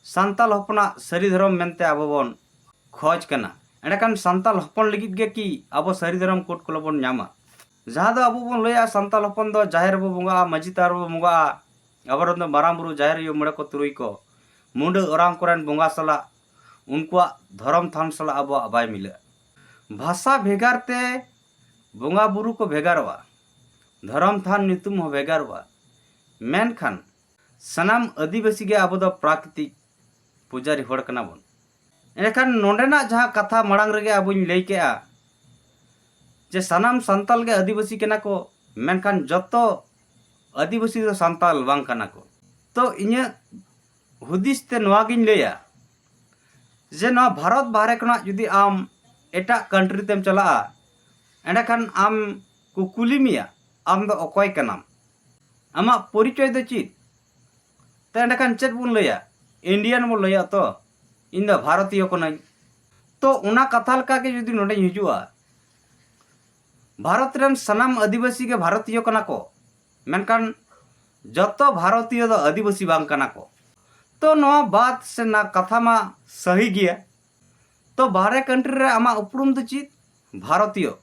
ᱥᱟᱱᱛᱟᱞ ᱦᱚᱯᱚᱱᱟᱜ ᱥᱟᱹᱨᱤ ᱫᱷᱚᱨᱚᱢ ᱢᱮᱱᱛᱮ ᱟᱵᱚ ᱵᱚᱱ ᱠᱷᱚᱡᱽ ᱠᱟᱱᱟ, ᱮᱸᱰᱮᱠᱷᱟᱱ ᱥᱟᱱᱛᱟᱞ ᱦᱚᱯᱚᱱ ᱞᱟᱹᱜᱤᱫ ᱜᱮ ᱠᱤ ᱟᱵᱚ ᱥᱟᱹᱨᱤ ᱫᱷᱚᱨᱚᱢ ᱠᱳᱰ ᱠᱚᱞᱚᱢ ᱵᱚᱱ ᱧᱟᱢᱟ? ᱡᱟᱦᱟᱸ ᱫᱚ ᱟᱵᱚ ᱵᱚᱱ ᱞᱟᱹᱭᱟ ᱥᱟᱱᱛᱟᱞ ᱦᱚᱯᱚᱱ ᱫᱚ ᱡᱟᱦᱮᱨ ᱨᱮᱵᱚ ᱵᱚᱸᱜᱟᱜᱼᱟ, ᱢᱟᱹᱡᱷᱤ ᱛᱷᱟᱱ ᱨᱮᱵᱚ ᱵᱚᱸᱜᱟᱜᱼᱟ, ᱟᱵᱚᱨᱮᱱ ᱫᱚ ᱢᱟᱨᱟᱝ ᱵᱩᱨᱩ, ᱡᱟᱦᱮᱨ ᱟᱭᱳ, ᱢᱚᱬᱮ ᱠᱚ ᱛᱩᱨᱩᱭ ᱠᱚ, ᱢᱩᱸᱰᱟᱹ ᱚᱨᱟᱝ ᱠᱚᱨᱮᱱ ᱵᱚᱸᱜᱟ ᱥᱟᱞᱟᱜ ᱩᱱᱠᱩᱣᱟᱜ ᱫᱷᱚᱨᱚᱢ ᱛᱷᱟᱱ ᱥᱟᱞᱟᱜ ᱟᱵᱚᱣᱟᱜ ᱵᱟᱭ ᱢᱤᱞᱟᱹᱜᱼᱟ᱾ ᱵᱷᱟᱥᱟ ᱵᱷᱮᱜᱟᱨ ᱛᱮ ᱵᱚᱸᱜᱟ ᱵᱩᱨᱩ ᱠᱚ ᱵᱷᱮᱜᱟᱨᱚᱜᱼᱟ, ᱫᱷᱚᱨᱚᱢ ᱛᱷᱟᱱ ᱧᱩᱛᱩᱢ ᱦᱚᱸ ᱵᱷᱮᱜᱟᱨᱚᱜᱼᱟ, ᱢᱮᱱᱠᱷᱟᱱ ᱥᱟᱱᱟᱢ ᱟᱹᱫᱤᱵᱟᱹᱥᱤ ᱜᱮ ᱟᱵᱚ ᱫᱚ ᱯᱨᱟᱠᱨᱤᱛᱤᱠ ᱯᱩᱡᱟᱨᱤ ᱦᱚᱲ ᱠᱟᱱᱟ ᱵᱚᱱ᱾ ᱮᱸᱰᱮᱠᱷᱟᱱ ᱱᱚᱰᱮᱱᱟᱜ ᱡᱟᱦᱟᱸ ᱠᱟᱛᱷᱟ ᱢᱟᱲᱟᱝ ᱨᱮᱜᱮ ᱟᱵᱚᱧ ᱞᱟᱹᱭ ᱠᱮᱜᱼᱟ ᱡᱮ ᱥᱟᱱᱟᱢ ᱥᱟᱱᱛᱟᱞ ᱜᱮ ᱟᱹᱫᱤᱵᱟᱹᱥᱤ ᱠᱟᱱᱟ ᱠᱚ, ᱢᱮᱱᱠᱷᱟᱱ ᱡᱚᱛᱚ ᱟᱹᱫᱤᱵᱟᱹᱥᱤ ᱫᱚ ᱥᱟᱱᱛᱟᱞ ᱵᱟᱝ ᱠᱟᱱᱟ ᱠᱚ᱾ ᱛᱚ ᱤᱧᱟᱹᱜ ᱦᱩᱫᱤᱥ ᱛᱮ ᱱᱚᱣᱟᱜᱤᱧ ᱞᱟᱹᱭᱟ ᱡᱮ ᱱᱚᱣᱟ ᱵᱷᱟᱨᱚᱛ ᱵᱟᱦᱨᱮ ᱠᱷᱚᱱᱟᱜ ᱡᱩᱫᱤ ᱟᱢ ᱮᱴᱟᱜ ᱠᱟᱱᱴᱨᱤ ᱛᱮᱢ ᱪᱟᱞᱟᱜᱼᱟ, ᱮᱸᱰᱮᱠᱷᱟᱱ ᱟᱢ ᱠᱚ ᱠᱩᱞᱤ ᱢᱮᱭᱟ, "ᱟᱢ ᱫᱚ ᱚᱠᱚᱭ ᱠᱟᱱᱟᱢ? ᱟᱢᱟᱜ ᱯᱚᱨᱤᱪᱚᱭ ᱫᱚ ᱪᱮᱫ?" ᱛᱚ ᱮᱸᱰᱮᱠᱷᱟᱱ ᱪᱮᱫ ᱵᱚᱱ ᱞᱟᱹᱭᱟ? ᱤᱱᱰᱤᱭᱟᱱ ᱵᱚᱱ ᱞᱟᱹᱭᱟ ᱛᱚ, ᱤᱧ ᱫᱚ ᱵᱷᱟᱨᱚᱛᱤᱭᱚ ᱠᱟᱹᱱᱟᱹᱧ᱾ ᱛᱚ ᱚᱱᱟ ᱠᱟᱛᱷᱟ ᱞᱮᱠᱟᱜᱮ ᱡᱩᱫᱤ ᱱᱚᱰᱮᱧ ᱦᱤᱡᱩᱜᱼᱟ, ᱵᱷᱟᱨᱚᱛ ᱨᱮᱱ ᱥᱟᱱᱟᱢ ᱟᱹᱫᱤᱵᱟᱹᱥᱤ ᱜᱮ ᱵᱷᱟᱨᱚᱛᱤᱭᱚ ᱠᱟᱱᱟ ᱠᱚ, ᱢᱮᱱᱠᱷᱟᱱ ᱡᱚᱛᱚ ᱵᱷᱟᱨᱚᱛᱤᱭᱚ ᱫᱚ ᱟᱹᱫᱤᱵᱟᱹᱥᱤ ᱵᱟᱝ ᱠᱟᱱᱟ ᱠᱚ᱾ ᱛᱚ ᱱᱚᱣᱟ ᱵᱟᱛ ᱥᱮ ᱱᱟ ᱠᱟᱛᱷᱟ ᱢᱟ ᱥᱟᱹᱦᱤ ᱜᱮᱭᱟ᱾ ᱛᱚ ᱵᱟᱦᱨᱮ ᱠᱟᱱᱴᱨᱤ ᱨᱮ ᱟᱢᱟᱜ ᱩᱯᱨᱩᱢ ᱫᱚ ᱪᱮᱫ? ᱵᱷᱟᱨᱚᱛᱤᱭᱚ᱾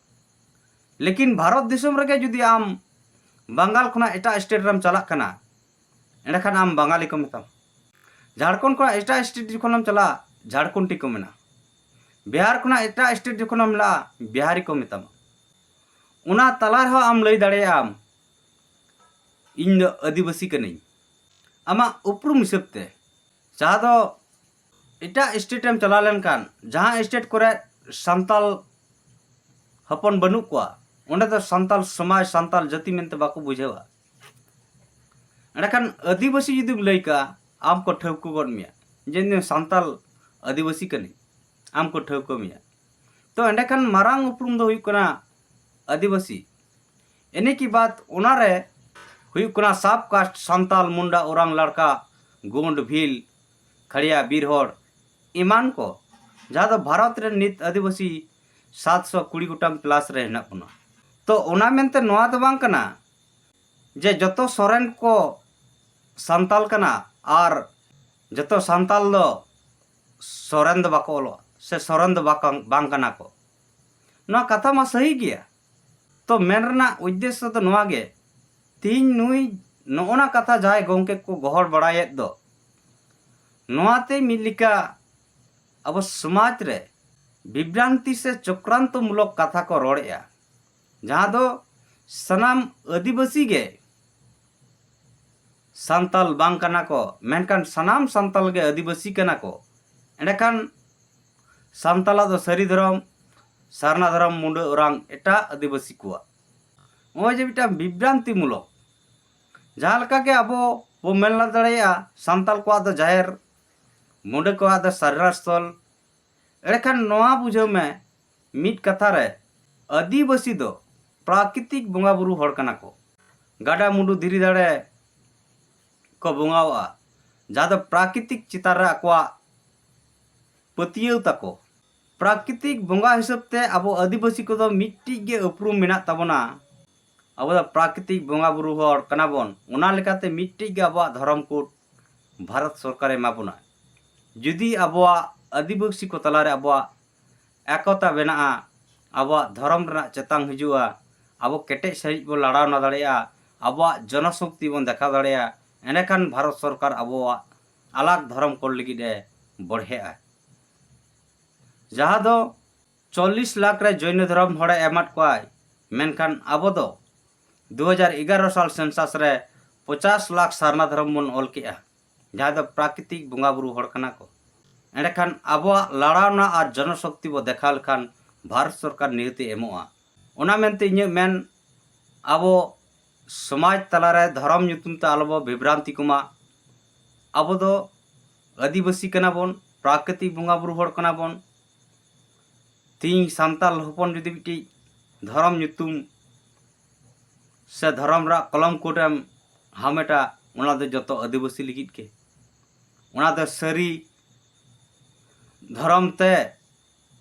ᱞᱮᱠᱤᱱ ᱵᱷᱟᱨᱚᱛ ᱫᱤᱥᱚᱢ ᱨᱮᱜᱮ ᱡᱩᱫᱤ ᱟᱢ ᱵᱟᱝᱜᱟᱞ ᱠᱷᱚᱱᱟᱜ ᱮᱴᱟᱜ ᱥᱴᱮᱴ ᱨᱮᱢ ᱪᱟᱞᱟᱜ ᱠᱟᱱᱟ, ᱮᱸᱰᱮᱠᱷᱟᱱ ᱟᱢ ᱵᱟᱝᱟᱞᱤ ᱠᱚ ᱢᱮᱛᱟᱢᱟ᱾ ᱡᱷᱟᱲᱠᱷᱚᱸᱰ ᱠᱷᱚᱱᱟᱜ ᱮᱴᱟᱜ ᱥᱴᱮᱴ ᱡᱚᱠᱷᱚᱱᱮᱢ ᱪᱟᱞᱟᱜᱼᱟ, ᱡᱷᱟᱲᱠᱷᱚᱸᱰᱤ ᱠᱚ ᱢᱮᱱᱟ᱾ ᱵᱤᱦᱟᱨ ᱠᱷᱚᱱᱟᱜ ᱮᱴᱟᱜ ᱥᱴᱮᱴ ᱡᱚᱠᱷᱚᱱᱮᱢ ᱪᱟᱞᱟᱜᱼᱟ, ᱵᱤᱦᱟᱨᱤ ᱠᱚ ᱢᱮᱛᱟᱢᱟ᱾ ᱚᱱᱟ ᱛᱟᱞᱟ ᱨᱮᱦᱚᱸ ᱟᱢ ᱞᱟᱹᱭ ᱫᱟᱲᱮᱭᱟᱜ ᱟᱢ, ᱤᱧ ᱫᱚ ᱟᱹᱫᱤᱵᱟᱹᱥᱤ ᱠᱟᱹᱱᱟᱹᱧ, ᱟᱢᱟᱜ ᱩᱯᱨᱩᱢ ᱦᱤᱥᱟᱹᱵ ᱛᱮ᱾ ᱡᱟᱦᱟᱸ ᱫᱚ ᱮᱴᱟᱜ ᱥᱴᱮᱴ ᱮᱢ ᱪᱟᱞᱟᱣ ᱞᱮᱱᱠᱷᱟᱱ, ᱡᱟᱦᱟᱸ ᱥᱴᱮᱴ ᱠᱚᱨᱮ ᱥᱟᱱᱛᱟᱞ ᱦᱚᱯᱚᱱ ᱵᱟᱹᱱᱩᱜ ᱠᱚᱣᱟ, ᱚᱸᱰᱮ ᱫᱚ ᱥᱟᱱᱛᱟᱞ ᱥᱚᱢᱟᱡᱽ, ᱥᱟᱱᱛᱟᱞ ᱡᱟᱹᱛᱤ ᱢᱮᱱᱛᱮ ᱵᱟᱠᱚ ᱵᱩᱡᱷᱟᱹᱣᱟ᱾ ᱮᱸᱰᱮᱠᱷᱟᱱ ᱟᱹᱫᱤᱵᱟᱹᱥᱤ ᱡᱩᱫᱤᱢ ᱞᱟᱹᱭ ᱠᱟᱜᱼᱟ, ᱟᱢ ᱠᱚ ᱴᱷᱟᱹᱣᱠᱟᱹ ᱜᱚᱫ ᱢᱮᱭᱟ ᱡᱮ ᱤᱧ ᱫᱚ ᱥᱟᱱᱛᱟᱞ ᱟᱹᱫᱤᱵᱟᱹᱥᱤ ᱠᱟᱹᱱᱟᱹᱧ, ᱟᱢ ᱠᱚ ᱴᱷᱟᱹᱣᱠᱟᱹ ᱢᱮᱭᱟ᱾ ᱛᱚ ᱮᱸᱰᱮᱠᱷᱟᱱ ᱢᱟᱨᱟᱝ ᱩᱯᱨᱩᱢ ᱫᱚ ᱦᱩᱭᱩᱜ ᱠᱟᱱᱟ ᱟᱹᱫᱤᱵᱟᱹᱥᱤ᱾ ᱤᱱᱟᱹ ᱠᱤ ᱵᱟᱫ ᱚᱱᱟᱨᱮ ᱦᱩᱭᱩᱜ ᱠᱟᱱᱟ ᱥᱟᱵ ᱠᱟᱥᱴ, ᱥᱟᱱᱛᱟᱞ, ᱢᱩᱱᱰᱟ, ᱳᱨᱟᱝ, ᱞᱟᱲᱠᱟ, ᱜᱳᱸᱰ, ᱵᱷᱤᱞ, ᱠᱷᱟᱲᱤᱭᱟ, ᱵᱤᱨ ᱦᱚᱲ ᱮᱢᱟᱱ ᱠᱚ, ᱡᱟᱦᱟᱸ ᱫᱚ ᱵᱷᱟᱨᱚᱛ ᱨᱮ ᱱᱤᱛ ᱟᱹᱫᱤᱵᱟᱹᱥᱤ ᱥᱟᱛᱥᱚ ᱠᱩᱲᱤ ᱜᱚᱴᱟᱝ ᱯᱞᱟᱥ ᱨᱮ ᱦᱮᱱᱟᱜ ᱵᱚᱱᱟ᱾ ᱛᱚ ᱚᱱᱟ ᱢᱮᱱᱛᱮ ᱱᱚᱣᱟ ᱫᱚ ᱵᱟᱝ ᱠᱟᱱᱟ ᱡᱮ ᱡᱚᱛᱚ ᱥᱚᱨᱮᱱ ᱠᱚ ᱥᱟᱱᱛᱟᱞ ᱠᱟᱱᱟ ᱟᱨ ᱡᱚᱛᱚ ᱥᱟᱱᱛᱟᱞ ᱫᱚ ᱥᱚᱨᱮᱱ ᱫᱚ ᱵᱟᱠᱚ ᱚᱞᱚᱜᱼᱟ ᱥᱮ ᱥᱚᱨᱮᱱ ᱫᱚ ᱵᱟᱠᱚ, ᱵᱟᱝ ᱠᱟᱱᱟ ᱠᱚ᱾ ᱱᱚᱣᱟ ᱠᱟᱛᱷᱟ ᱢᱟ ᱥᱟᱹᱦᱤ ᱜᱮᱭᱟ᱾ ᱛᱚ ᱢᱮᱱ ᱨᱮᱱᱟᱜ ᱩᱫᱽᱫᱮᱥᱥᱚ ᱫᱚ ᱱᱚᱣᱟ ᱜᱮ, ᱛᱤᱦᱤᱧ ᱱᱩᱭ ᱱᱚᱜᱼᱚ ᱱᱟ ᱠᱟᱛᱷᱟ ᱡᱟᱦᱟᱸᱭ ᱜᱚᱢᱠᱮ ᱠᱚ ᱜᱚᱦᱚᱲ ᱵᱟᱲᱟᱭᱮᱫ ᱫᱚ, ᱱᱚᱣᱟᱛᱮ ᱢᱤᱫ ᱞᱮᱠᱟ ᱟᱵᱚ ᱥᱚᱢᱟᱡᱽ ᱨᱮ ᱵᱤᱵᱷᱨᱟᱱᱛᱤ ᱥᱮ ᱪᱚᱠᱨᱟᱱᱛᱚ ᱢᱩᱞᱚᱠ ᱠᱟᱛᱷᱟ ᱠᱚ ᱨᱚᱲᱮᱫᱼᱟ, ᱡᱟᱦᱟᱸ ᱫᱚ ᱥᱟᱱᱟᱢ ᱟᱹᱫᱤᱵᱟᱹᱥᱤ ᱜᱮ ᱥᱟᱱᱛᱟᱞ ᱵᱟᱝ ᱠᱟᱱᱟ ᱠᱚ, ᱢᱮᱱᱠᱷᱟᱱ ᱥᱟᱱᱟᱢ ᱥᱟᱱᱛᱟᱞ ᱜᱮ ᱟᱹᱫᱤᱵᱟᱹᱥᱤ ᱠᱟᱱᱟ ᱠᱚ᱾ ᱮᱸᱰᱮᱠᱷᱟᱱ ᱥᱟᱱᱛᱟᱞᱟᱜ ᱫᱚ ᱥᱟᱹᱨᱤ ᱫᱷᱚᱨᱚᱢ, ᱥᱟᱨᱱᱟ ᱫᱷᱚᱨᱚᱢ, ᱢᱩᱸᱰᱟᱹ, ᱳᱨᱟᱝ, ᱮᱴᱟᱜ ᱟᱹᱫᱤᱵᱟᱹᱥᱤ ᱠᱚᱣᱟᱜ᱾ ᱱᱚᱜᱼᱚᱭ ᱡᱮ ᱢᱤᱫᱴᱟᱝ ᱵᱤᱵᱷᱨᱟᱱᱛᱤ ᱢᱩᱞᱚᱠ, ᱡᱟᱦᱟᱸ ᱞᱮᱠᱟ ᱜᱮ ᱟᱵᱚ ᱵᱚ ᱢᱮᱱ ᱫᱟᱲᱮᱭᱟᱜᱼᱟ, ᱥᱟᱱᱛᱟᱞ ᱠᱚᱣᱟᱜ ᱫᱚ ᱡᱟᱦᱮᱨ, ᱢᱩᱸᱰᱟᱹ ᱠᱚᱣᱟᱜ ᱫᱚ ᱥᱟᱨᱱᱟ ᱥᱛᱷᱚᱞ᱾ ᱮᱸᱰᱮᱠᱷᱟᱱ ᱱᱚᱣᱟ ᱵᱩᱡᱷᱟᱹᱣ ᱢᱮ, ᱢᱤᱫ ᱠᱟᱛᱷᱟ ᱨᱮ ᱟᱹᱫᱤᱵᱟᱹᱥᱤ ᱫᱚ ᱯᱨᱟᱠᱨᱤᱛᱤᱠ ᱵᱚᱸᱜᱟ ᱵᱩᱨᱩ ᱦᱚᱲ ᱠᱟᱱᱟ ᱠᱚ᱾ ᱜᱟᱰᱟ ᱢᱩᱰᱩ ᱫᱷᱤᱨᱤ ᱫᱟᱲᱮ ᱠᱚ ᱵᱚᱸᱜᱟᱣᱟᱜᱼᱟ, ᱡᱟᱦᱟᱸ ᱫᱚ ᱯᱨᱟᱠᱨᱤᱛᱤᱠ ᱪᱮᱛᱟᱱ ᱨᱮ ᱟᱠᱚᱣᱟᱜ ᱯᱟᱹᱛᱭᱟᱹᱣ ᱛᱟᱠᱚ᱾ ᱯᱨᱟᱠᱨᱤᱛᱤᱠ ᱵᱚᱸᱜᱟ ᱦᱤᱥᱟᱹᱵ ᱛᱮ ᱟᱵᱚ ᱟᱹᱫᱤᱵᱟᱹᱥᱤ ᱠᱚᱫᱚ ᱢᱤᱫᱴᱤᱡ ᱜᱮ ᱩᱯᱨᱩᱢ ᱢᱮᱱᱟᱜ ᱛᱟᱵᱚᱱᱟ, ᱟᱵᱚ ᱫᱚ ᱯᱨᱟᱠᱨᱤᱛᱤᱠ ᱵᱚᱸᱜᱟ ᱵᱩᱨᱩ ᱦᱚᱲ ᱠᱟᱱᱟ ᱵᱚᱱ᱾ ᱚᱱᱟ ᱞᱮᱠᱟᱛᱮ ᱢᱤᱫᱴᱤᱡ ᱜᱮ ᱟᱵᱚᱣᱟᱜ ᱫᱷᱚᱨᱚᱢ ᱠᱳᱰ ᱵᱷᱟᱨᱚᱛ ᱥᱚᱨᱠᱟᱨᱮ ᱮᱢᱟ ᱵᱚᱱᱟ᱾ ᱡᱩᱫᱤ ᱟᱵᱚᱣᱟᱜ ᱟᱹᱫᱤᱵᱟᱹᱥᱤ ᱠᱚ ᱛᱟᱞᱟᱨᱮ ᱟᱵᱚᱣᱟᱜ ᱮᱠᱚᱛᱟ ᱵᱮᱱᱟᱜᱼᱟ, ᱟᱵᱚᱣᱟᱜ ᱫᱷᱚᱨᱚᱢ ᱨᱮᱱᱟᱜ ᱪᱮᱛᱟᱱ ᱦᱤᱡᱩᱜᱼᱟ, ᱟᱵᱚ ᱠᱮᱴᱮᱡ ᱥᱟᱺᱦᱤᱡ ᱵᱚᱱ ᱞᱟᱲᱟᱣᱱᱟ ᱫᱟᱲᱮᱭᱟᱜᱼᱟ, ᱟᱵᱚᱣᱟᱜ ᱡᱚᱱᱚᱥᱚᱠᱛᱤ ᱵᱚᱱ ᱫᱮᱠᱷᱟᱣ ᱫᱟᱲᱮᱭᱟᱜᱼᱟ, ᱮᱸᱰᱮᱠᱷᱟᱱ ᱵᱷᱟᱨᱚᱛ ᱥᱚᱨᱠᱟᱨ ᱟᱵᱚᱣᱟᱜ ᱟᱞᱟᱜᱽ ᱫᱷᱚᱨᱚᱢ ᱠᱳᱰ ᱞᱟᱹᱜᱤᱫ ᱮ ᱵᱚᱲᱦᱮᱜᱼᱟ᱾ ᱡᱟᱦᱟᱸ ᱫᱚ ᱪᱚᱞᱞᱤᱥ ᱞᱟᱠᱷ ᱨᱮ ᱡᱚᱭᱱᱚ ᱫᱷᱚᱨᱚᱢ ᱦᱚᱲᱮ ᱮᱢᱟᱫ ᱠᱚᱣᱟᱭ, ᱢᱮᱱᱠᱷᱟᱱ ᱟᱵᱚ ᱫᱚ ᱫᱩ ᱦᱟᱡᱟᱨ ᱮᱜᱟᱨᱚ ᱥᱟᱞ ᱥᱮᱱᱥᱟᱥ ᱨᱮ ᱯᱚᱪᱟᱥ ᱞᱟᱠᱷ ᱥᱟᱨᱱᱟ ᱫᱷᱚᱨᱚᱢ ᱵᱚᱱ ᱚᱞ ᱠᱮᱜᱼᱟ, ᱡᱟᱦᱟᱸ ᱫᱚ ᱯᱨᱟᱠᱨᱤᱛᱤᱠ ᱵᱚᱸᱜᱟ ᱵᱩᱨᱩ ᱦᱚᱲ ᱠᱟᱱᱟ ᱠᱚ᱾ ᱮᱸᱰᱮᱠᱷᱟᱱ ᱟᱵᱚᱣᱟᱜ ᱞᱟᱲᱟᱣᱱᱟ ᱟᱨ ᱡᱚᱱᱚᱥᱚᱠᱛᱤ ᱵᱚ ᱫᱮᱠᱷᱟᱣ ᱞᱮᱠᱷᱟᱱ ᱵᱷᱟᱨᱚᱛ ᱥᱚᱨᱠᱟᱨ ᱱᱤᱦᱟᱹᱛᱮ ᱮᱢᱚᱜᱼᱟ᱾ ᱚᱱᱟ ᱢᱮᱱᱛᱮ ᱤᱧᱟᱹᱜ ᱢᱮᱱ, ᱟᱵᱚ ᱥᱚᱢᱟᱡᱽ ᱛᱟᱞᱟᱨᱮ ᱫᱷᱚᱨᱚᱢ ᱧᱩᱛᱩᱢ ᱛᱮ ᱟᱞᱚᱵᱚ ᱵᱤᱵᱷᱨᱟᱱᱛᱤ ᱠᱚᱢᱟ᱾ ᱟᱵᱚ ᱫᱚ ᱟᱹᱫᱤᱵᱟᱹᱥᱤ ᱠᱟᱱᱟ ᱵᱚᱱ, ᱯᱨᱟᱠᱨᱤᱛᱤᱠ ᱵᱚᱸᱜᱟ ᱵᱩᱨᱩ ᱦᱚᱲ ᱠᱟᱱᱟ ᱵᱚᱱ᱾ ᱛᱤᱦᱤᱧ ᱥᱟᱱᱛᱟᱲ ᱦᱚᱯᱚᱱ ᱡᱩᱫᱤ ᱢᱤᱫᱴᱤᱡ ᱫᱷᱚᱨᱚᱢ ᱧᱩᱛᱩᱢ ᱥᱮ ᱫᱷᱚᱨᱚᱢ ᱨᱮᱱᱟᱜ ᱠᱚᱞᱚᱢ ᱠᱳᱰ ᱮᱢ ᱦᱟᱢᱮᱴᱟ, ᱚᱱᱟ ᱫᱚ ᱡᱚᱛᱚ ᱟᱹᱫᱤᱵᱟᱹᱥᱤ ᱞᱟᱹᱜᱤᱫ ᱜᱮ᱾ ᱚᱱᱟ ᱫᱚ ᱥᱟᱹᱨᱤ ᱫᱷᱚᱨᱚᱢ ᱛᱮ,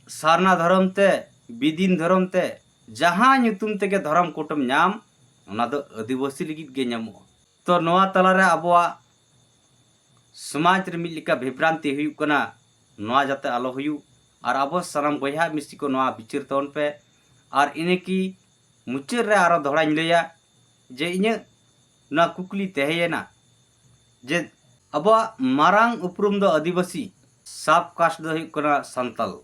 ᱥᱟᱨᱱᱟ ᱫᱷᱚᱨᱚᱢ ᱛᱮ, ᱵᱤᱫᱤᱱ ᱫᱷᱚᱨᱚᱢ ᱛᱮ, ᱡᱟᱦᱟᱸ ᱧᱩᱛᱩᱢ ᱛᱮᱜᱮ ᱫᱷᱚᱨᱚᱢ ᱠᱳᱰ ᱮᱢ ᱧᱟᱢ, ᱚᱱᱟ ᱫᱚ ᱟᱹᱫᱤᱵᱟᱹᱥᱤ ᱞᱟᱹᱜᱤᱫ ᱜᱮ ᱧᱟᱢᱚᱜᱼᱟ᱾ ᱛᱚ ᱱᱚᱣᱟ ᱛᱟᱞᱟᱨᱮ ᱟᱵᱚᱣᱟᱜ ᱥᱚᱢᱟᱡᱽ ᱨᱮ ᱢᱤᱫ ᱞᱮᱠᱟ ᱵᱤᱵᱷᱨᱟᱱᱛᱤ ᱦᱩᱭᱩᱜ ᱠᱟᱱᱟ, ᱱᱚᱣᱟ ᱡᱟᱛᱮ ᱟᱞᱚ ᱦᱩᱭᱩᱜ᱾ ᱟᱨ ᱟᱵᱚ ᱥᱟᱱᱟᱢ ᱵᱚᱭᱦᱟ ᱢᱤᱥᱤ ᱠᱚ ᱱᱚᱣᱟ ᱵᱤᱪᱟᱹᱨ ᱛᱟᱵᱚᱱ ᱯᱮ᱾ ᱟᱨ ᱤᱱᱟᱹᱠᱤ ᱢᱩᱪᱟᱹᱫ ᱨᱮ ᱟᱨᱚ ᱫᱚᱦᱲᱟᱧ ᱞᱟᱹᱭᱟ ᱡᱮ ᱤᱧᱟᱹᱜ ᱱᱚᱣᱟ ᱠᱩᱠᱞᱤ ᱛᱟᱦᱮᱸᱭᱮᱱᱟ ᱡᱮ ᱟᱵᱚᱣᱟᱜ ᱢᱟᱨᱟᱝ ᱩᱯᱨᱩᱢ ᱫᱚ ᱟᱹᱫᱤᱵᱟᱹᱥᱤ, ᱥᱟᱵ ᱠᱟᱥᱴ ᱫᱚ ᱦᱩᱭᱩᱜ ᱠᱟᱱᱟ ᱥᱟᱱᱛᱟᱞ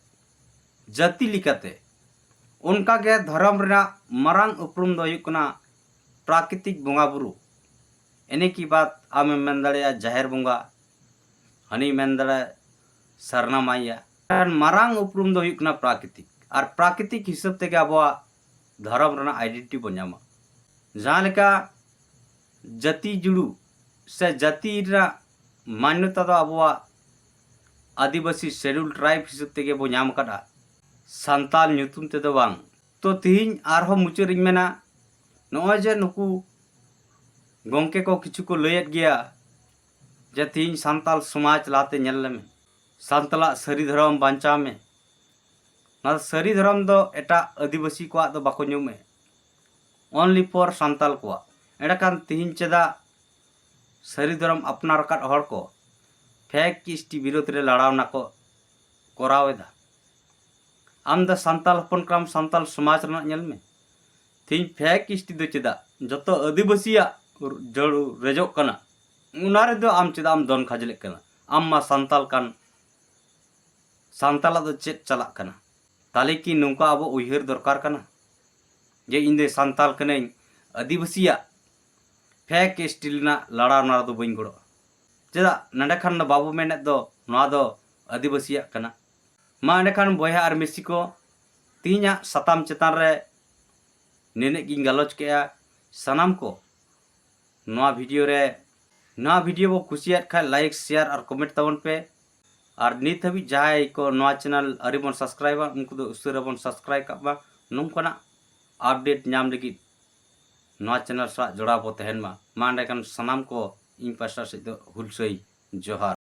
ᱡᱟᱹᱛᱤ ᱞᱮᱠᱟᱛᱮ᱾ ᱚᱱᱠᱟᱜᱮ ᱫᱷᱚᱨᱚᱢ ᱨᱮᱱᱟᱜ ᱢᱟᱨᱟᱝ ᱩᱯᱨᱩᱢ ᱫᱚ ᱦᱩᱭᱩᱜ ᱠᱟᱱᱟ ᱯᱨᱟᱠᱨᱤᱛᱤᱠ ᱵᱚᱸᱜᱟ ᱵᱩᱨᱩ᱾ ᱤᱱᱟᱹ ᱠᱤ ᱵᱟᱫ ᱟᱢᱮᱢ ᱢᱮᱱ ᱫᱟᱲᱮᱭᱟᱜᱼᱟ ᱡᱟᱦᱮᱨ ᱵᱚᱸᱜᱟ, ᱦᱟᱹᱱᱤ ᱢᱮᱱ ᱫᱟᱲᱮᱭᱟᱜᱼᱟ ᱥᱟᱨᱱᱟ ᱢᱟᱭᱟ᱾ ᱢᱟᱨᱟᱝ ᱩᱯᱨᱩᱢ ᱫᱚ ᱦᱩᱭᱩᱜ ᱠᱟᱱᱟ ᱯᱨᱟᱠᱨᱤᱛᱤᱠ, ᱟᱨ ᱯᱨᱟᱠᱨᱤᱛᱤᱠ ᱦᱤᱥᱟᱹᱵ ᱛᱮᱜᱮ ᱟᱵᱚᱣᱟᱜ ᱫᱷᱚᱨᱚᱢ ᱨᱮᱱᱟᱜ ᱟᱭᱰᱮᱱᱴᱤᱴᱤ ᱵᱚᱱ ᱧᱟᱢᱟ᱾ ᱡᱟᱦᱟᱸ ᱞᱮᱠᱟ ᱡᱟᱹᱛᱤ ᱡᱩᱲᱩ ᱥᱮ ᱡᱟᱹᱛᱤ ᱨᱮᱱᱟᱜ ᱢᱟᱱᱱᱚᱛᱟ ᱫᱚ ᱟᱵᱚᱣᱟᱜ ᱟᱹᱫᱤᱵᱟᱹᱥᱤ ᱥᱮᱰᱩᱞ ᱴᱨᱟᱭᱤᱵᱽ ᱦᱤᱥᱟᱹᱵ ᱛᱮᱜᱮ ᱵᱚ ᱧᱟᱢ ᱟᱠᱟᱫᱼᱟ, ᱥᱟᱱᱛᱟᱞ ᱧᱩᱛᱩᱢ ᱛᱮᱫᱚ ᱵᱟᱝ᱾ ᱛᱚ ᱛᱤᱦᱤᱧ ᱟᱨᱦᱚᱸ ᱢᱩᱪᱟᱹᱫ ᱨᱤᱧ ᱢᱮᱱᱟ, ᱱᱚᱜᱼᱚᱭ ᱡᱮ ᱱᱩᱠᱩ ᱜᱚᱢᱠᱮ ᱠᱚ ᱠᱤᱪᱷᱩ ᱠᱚ ᱞᱟᱹᱭᱮᱫ ᱜᱮᱭᱟ ᱡᱮ ᱛᱤᱦᱤᱧ ᱥᱟᱱᱛᱟᱞ ᱥᱚᱢᱟᱡᱽ ᱞᱟᱦᱟᱛᱮ ᱧᱮᱞ ᱞᱮᱢᱮ, ᱥᱟᱱᱛᱟᱞᱟᱜ ᱥᱟᱹᱨᱤ ᱫᱷᱚᱨᱚᱢ ᱵᱟᱧᱪᱟᱣ ᱢᱮ᱾ ᱱᱚᱣᱟ ᱥᱟᱹᱨᱤ ᱫᱷᱚᱨᱚᱢ ᱫᱚ ᱮᱴᱟᱜ ᱟᱹᱫᱤᱵᱟᱹᱥᱤ ᱠᱚᱣᱟᱜ ᱫᱚ ᱵᱟᱠᱚ ᱧᱩᱢᱮᱫ, only for ᱥᱟᱱᱛᱟᱞ ᱠᱚᱣᱟᱜ᱾ ᱮᱸᱰᱮᱠᱷᱟᱱ ᱛᱤᱦᱤᱧ ᱪᱮᱫᱟᱜ ᱥᱟᱹᱨᱤ ᱫᱷᱚᱨᱚᱢ ᱟᱯᱱᱟᱨ ᱟᱠᱟᱫ ᱦᱚᱲ ᱠᱚ ᱯᱷᱮᱠ ᱮᱥ ᱴᱤ ᱵᱤᱨᱳᱫᱷ ᱨᱮ ᱞᱟᱲᱟᱣᱱᱟ ᱠᱚ ᱠᱚᱨᱟᱣ ᱮᱫᱟ? ᱟᱢ ᱫᱚ ᱥᱟᱱᱛᱟᱞ ᱦᱚᱯᱚᱱ ᱠᱟᱱᱟᱢ, ᱥᱟᱱᱛᱟᱞ ᱥᱚᱢᱟᱡᱽ ᱨᱮᱱᱟᱜ ᱧᱮᱞ ᱢᱮ᱾ ᱛᱤᱦᱤᱧ ᱯᱷᱮᱠ ᱮᱥ ᱴᱤ ᱫᱚ ᱪᱮᱫᱟᱜ ᱡᱚᱛᱚ ᱟᱹᱫᱤᱵᱟᱹᱥᱤᱭᱟᱜ ᱡᱟᱹᱨᱩ ᱨᱮᱡᱚᱜ ᱠᱟᱱᱟ? ᱚᱱᱟ ᱨᱮᱫᱚ ᱟᱢ ᱪᱮᱫᱟᱜ ᱮᱢ ᱫᱚᱱ ᱠᱷᱟᱡᱽᱞᱮᱜ ᱠᱟᱱᱟ? ᱟᱢ ᱢᱟ ᱥᱟᱱᱛᱟᱞ ᱠᱟᱱ, ᱥᱟᱱᱛᱟᱞᱟᱜ ᱫᱚ ᱪᱮᱫ ᱪᱟᱞᱟᱜ ᱠᱟᱱᱟ? ᱛᱟᱦᱞᱮ ᱠᱤ ᱱᱚᱝᱠᱟ ᱟᱵᱚ ᱩᱭᱦᱟᱹᱨ ᱫᱚᱨᱠᱟᱨ ᱠᱟᱱᱟ ᱡᱮ ᱤᱧ ᱫᱚ ᱥᱟᱱᱛᱟᱞ ᱠᱟᱹᱱᱟᱹᱧ, ᱟᱹᱫᱤᱵᱟᱹᱥᱤᱭᱟᱜ ᱯᱷᱮᱠ ᱮᱥ ᱴᱤ ᱨᱮᱱᱟᱜ ᱞᱟᱲᱟᱣ ᱱᱚᱣᱟ ᱨᱮᱫᱚ ᱵᱟᱹᱧ ᱜᱚᱲᱚᱜᱼᱟ? ᱪᱮᱫᱟᱜ ᱱᱚᱰᱮ ᱠᱷᱟᱱ ᱫᱚ ᱵᱟᱵᱚ ᱢᱮᱱᱮᱫ ᱫᱚ ᱱᱚᱣᱟ ᱫᱚ ᱟᱹᱫᱤᱵᱟᱹᱥᱤᱭᱟᱜ ᱠᱟᱱᱟ? ᱢᱟ ᱮᱸᱰᱮᱠᱷᱟᱱ ᱵᱚᱭᱦᱟ ᱟᱨ ᱢᱤᱥᱤ ᱠᱚ, ᱛᱮᱦᱮᱧᱟᱜ ᱥᱟᱛᱟᱢ ᱪᱮᱛᱟᱱ ᱨᱮ ᱱᱤᱱᱟᱹᱜ ᱜᱤᱧ ᱜᱟᱞᱚᱪ ᱠᱮᱜᱼᱟ᱾ ᱥᱟᱱᱟᱢ ᱠᱚ ᱱᱚᱣᱟ ᱵᱷᱤᱰᱤᱭᱳ ᱨᱮ, ᱱᱚᱣᱟ ᱵᱷᱤᱰᱤᱭᱳ ᱵᱚ ᱠᱩᱥᱤᱭᱟᱫ ᱠᱷᱟᱱ ᱞᱟᱭᱤᱠ, ᱥᱮᱭᱟᱨ ᱟᱨ ᱠᱚᱢᱮᱱᱴ ᱛᱟᱵᱚᱱ ᱯᱮ᱾ ᱟᱨ ᱱᱤᱛ ᱦᱟᱹᱵᱤᱡ ᱡᱟᱦᱟᱸᱭ ᱠᱚ ᱱᱚᱣᱟ ᱪᱮᱱᱮᱞ ᱟᱹᱣᱨᱤ ᱵᱚᱱ ᱥᱟᱵᱥᱠᱨᱟᱭᱤᱵᱟ, ᱩᱱᱠᱩ ᱫᱚ ᱩᱥᱟᱹᱨᱟ ᱵᱚᱱ ᱥᱟᱵᱥᱠᱨᱟᱭᱤᱵ ᱠᱟᱜ ᱢᱟ᱾ ᱱᱚᱝᱠᱟᱱᱟᱜ ᱟᱯᱰᱮᱴ ᱧᱟᱢ ᱞᱟᱹᱜᱤᱫ ᱱᱚᱣᱟ ᱪᱮᱱᱮᱞ ᱥᱟᱞᱟᱜ ᱡᱚᱲᱟᱣ ᱵᱚ ᱛᱟᱦᱮᱱ ᱢᱟ᱾ ᱢᱟ ᱮᱸᱰᱮᱠᱷᱟᱱ ᱥᱟᱱᱟᱢ ᱠᱚ ᱤᱧ ᱯᱟᱥᱴᱟ ᱥᱮᱫ ᱫᱚ ᱦᱩᱞᱥᱟᱹᱭ ᱡᱚᱦᱟᱨ᱾